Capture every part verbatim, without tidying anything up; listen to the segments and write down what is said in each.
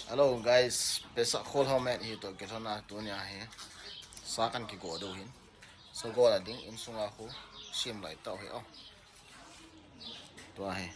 Hello guys, pesa khol hau met hi to ke thona tunia hi. Sa kan kigo do hin. Sa go la ding in sunga khu sim lai tau hi o. Tua hi.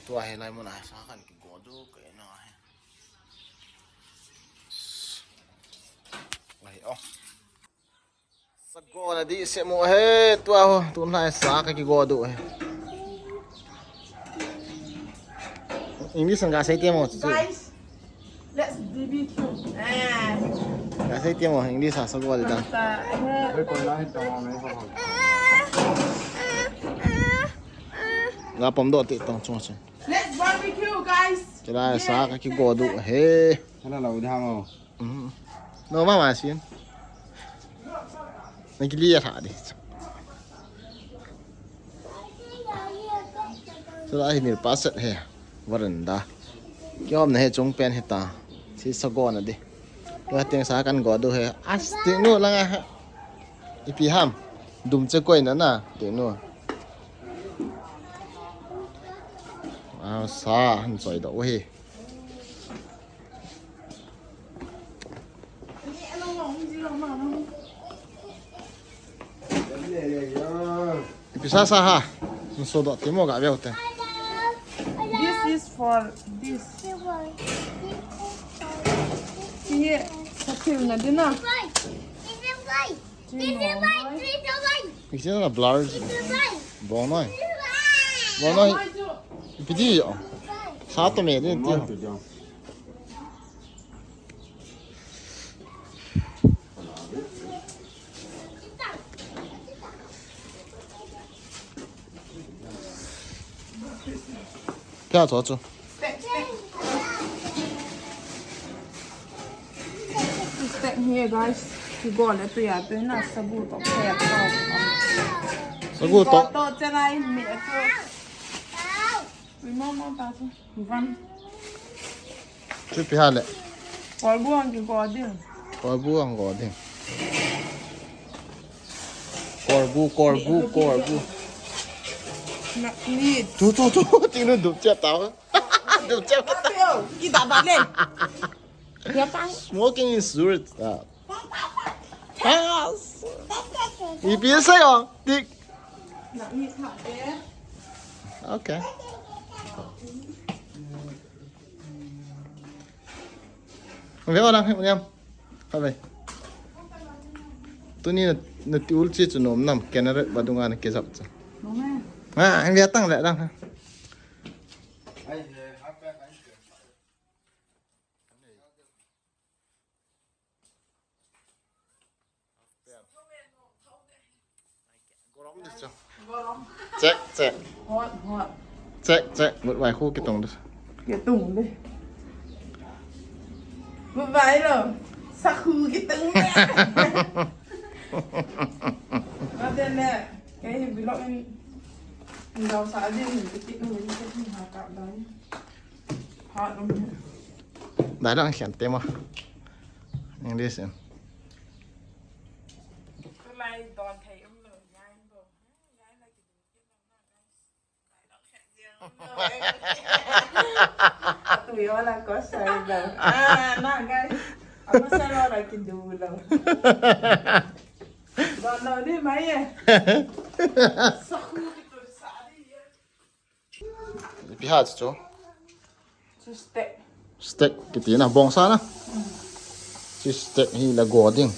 Tua hi lai muna sa kan kigo do ke na hi. Lai o. Sa go na di se mo he tua ho tun lai sa ka kigo do he. English nga sai te mo chu. Guys, let's B B Q. Ah. Nga sai te mo English sa sa go da. Sa, eh. Nga pom do ti tong chung chung. Let's barbecue, guys. Kila sa ka kigo do he. Hala la u da mo. Mhm. No mama sin. Nagili ya thadi. Sila hi mil paset he. Veranda. Kiom na he chung pen he ta. Si sa go na di. Ka ting sa kan go do he. As ting no langa he. Ipi ham. Dum che koi na na. Ting no. Ah, sa han soi do he. Ipi sa sa ha. Nso do timo ga veu te. This is for this. Here, sa thil na din na. Isi na blur. Bong noi. Bong noi. Ipi di yo. Sa to me di ti. Pia cho chu. Step here, guys. Kigo le tu ya tu na sagu to phe to. Sagu to. Kigo to chalai mi to. Ui mo mo ta tu. Van. Chu pi ha le. Kol bu ang kigo ding. Kol bu ang go ding. Kol bu, kol bu, kol bu. Na ni. Tu tu tu. Ti nu du cha ta. Dum chau kita. Kita balik. Ya pa. Smoking is rude. Ah. Yes. Ipi sai o. Tik. Okay. Ve orang ni am. Khatvei. Tuni na, nati ul chi chu nom nam, Kenneth vadung ana kijap chu. Nom e. Ha, ang ve tang le dang ha. Check, check. Hot, hot. Check, check. Mut vai khu kitung du. Kitung du. Mut vai lo. Sa khu kitung du. Ate ne. Kei hi vlog in. Ngau sa din ni kitung ni kitung ha ka dai. Ha dong. Dai dong khian te mo. English in. Tulai don thei um lo, yai bo. Yai la kidu kit lo na, guys. Dai dong khian jeng lo. Tu yo la ko sai lo. Ah, na, guys. Ama sa lo la kidu lo. Don lo ni mai e. Sa khu kitu sa di e. Ipi ha chu? Chu steak. Steak kiti na bongsa na. Chu steak hi la go ding.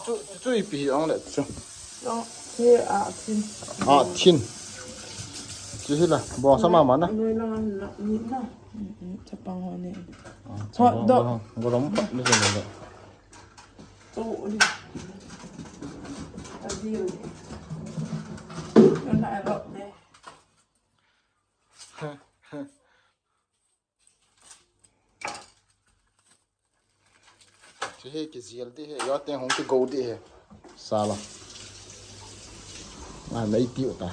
Chu, chu ipi hi ong le chu. Long hi a thin. A thin. Chu hi la bongsa mama na. Noi la na ni na. Mm, mm, chapang ho ni. Ah, hot dog. Gorom pat ni le. Chu ni. A di ni. Na a lot de. Chu hi kijil di hi, yo teng hung kigo di hi. Sala. Ngai mei tiu ta.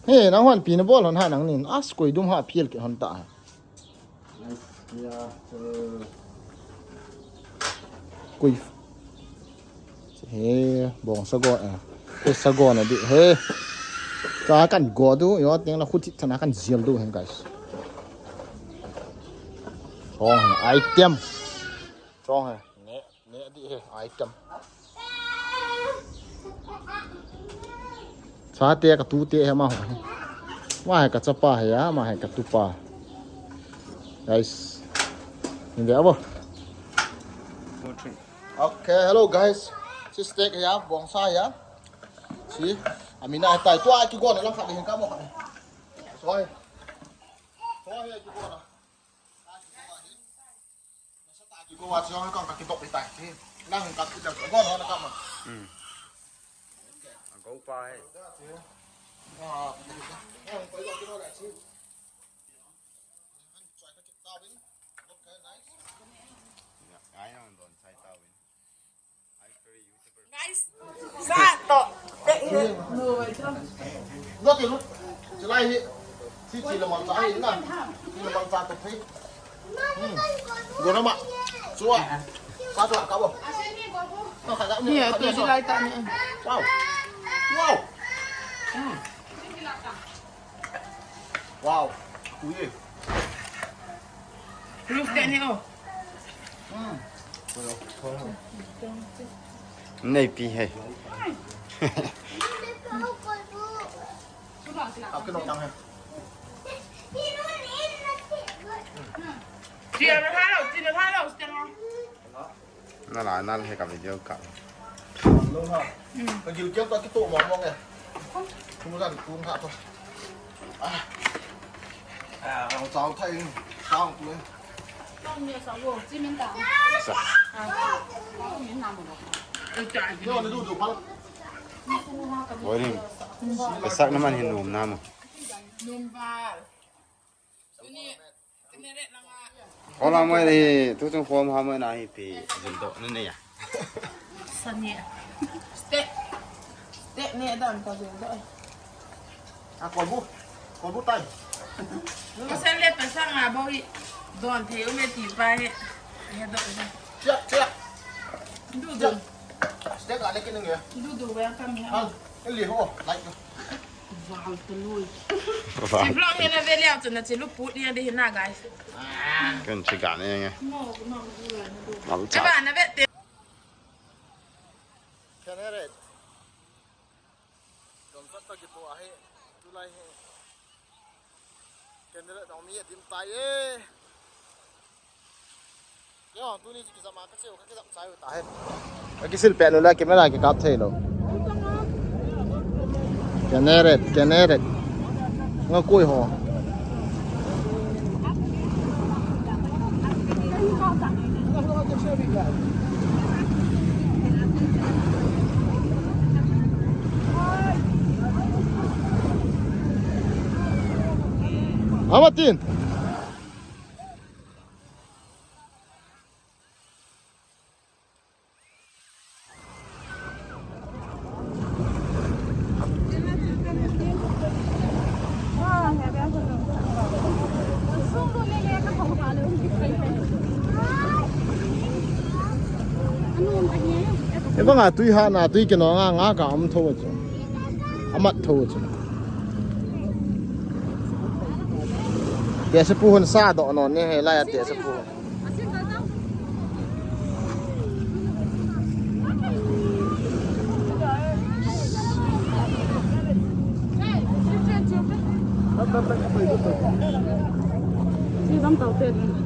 He, nang hon pi na bol hon ha nang nin. As koi dum ha phial kit hon ta. Koi. He, bongsa go, eh. Khu sa go na di. He. Ka kan go du, yo teng la khu ti thana kan jil du hen, guys. Chong he, item. Chong he. Ne, ne di he, item. Chate ka tute he ma ho. Ma he ka chapa he ya, ma he ka tupa. Guys. Hindi abo. Okay, hello guys. Si steak ya, bongsa ya. Si, amina tai tua ki gona lang khat hin ka mo khat. Soi. Soi ki gona. Nasa tagi ko wa siya kang kakibok itai. Nang kakibok ko na kama. Hmm. Ang kaupa eh. Ah, ang kaupa. Okay, nice. Ay, ang doon sa itawin. Guys, sa to. Lo ke lo. Chilai hi. Si chi la man sa hi na. Chi la man sa to phe. Hmm. Go na ma. Suwa. Sa to ka bo. Ni ya to chilai ta ni. Wow. Wow. Hmm. Wow. Ui. Look at ni oh. Hmm. Nei pi he. Akin nong tang he. Tia na tha lo, tia na tha lo, tia na. Na la, na la he ka video ka. Lo ha. Ka gil kiang ta ki to mong mong e. Kum sa kum ha to. Ah. Ah, ang chao thai. Chao tu e. Sa. Boring. Kasak naman hin nom na mo. Hola mo hi, tu chung form ha mo na hi pi jin do na ne ya. Sani. Step. Step ne dam ka jin do. A kolbu. Kolbu tai. Pasal le pasal nga bo hi. Don thei u me ti pa he. He do. Check, check. Du du. Step ga le kin nge. Du du welcome he. Hal. Li ho. Like. Wow, tu lui. Wow. Si vlog ni na ve le tu na chi lu put ni de na guys. Kan chi ga ne nge. Mo mo du na du. Mal cha. Ba na ve te. Kan he re. Dom sat ta ki po ahi. Tulai he. Candle dong mi adim tai e. Yo, tuni chu kijam a ka cheu, ka kijam chai u ta he. Ka kisil pet lou le camera kikap thei lou. Keneret, keneret. Nga koi ho. Amatin. Eba nga tui ha na tui kino nga nga ka am tho chu. Amat tho chu. Te se pu hun sa do no ne he la ya te se pu.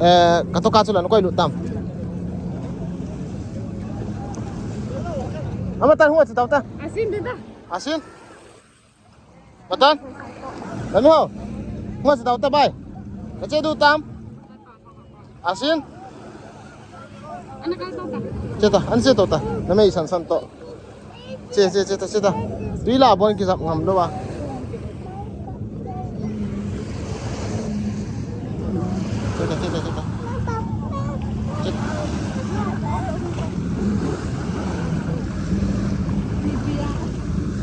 Eh, katoka chu lan koi lut tam. Ama tan hu chu tau ta. Asin de ta. Asin. Matan? Lanu hao? Nga si tau ta bai. Ka che du tam? Asin? Che ta, an che tau ta. Na mei san san to. Che, che, che ta, che ta. Tui la bon ki zap ngam do ba. Che ta, che ta, che ta.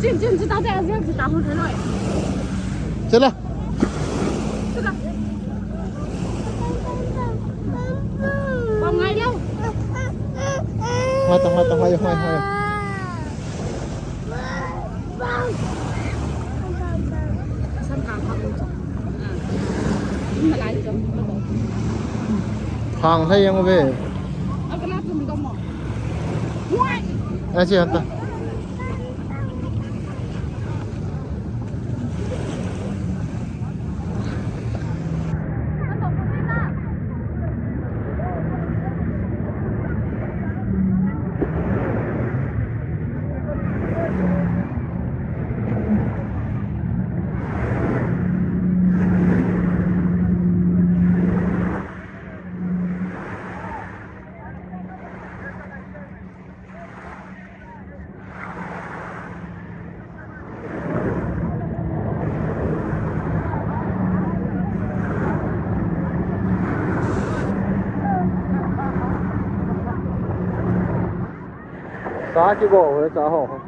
Chin, chin, chin, ta, ta, chin, ta, hun, hello. Chin la. Chin la. Bom ngai lou. Hoi ta, hoi ta, hoi, hoi, hoi. Sam kang kang. Malai jom. Hang thei jeng uve. Asi hanta. Sa kigo ho, sa ho.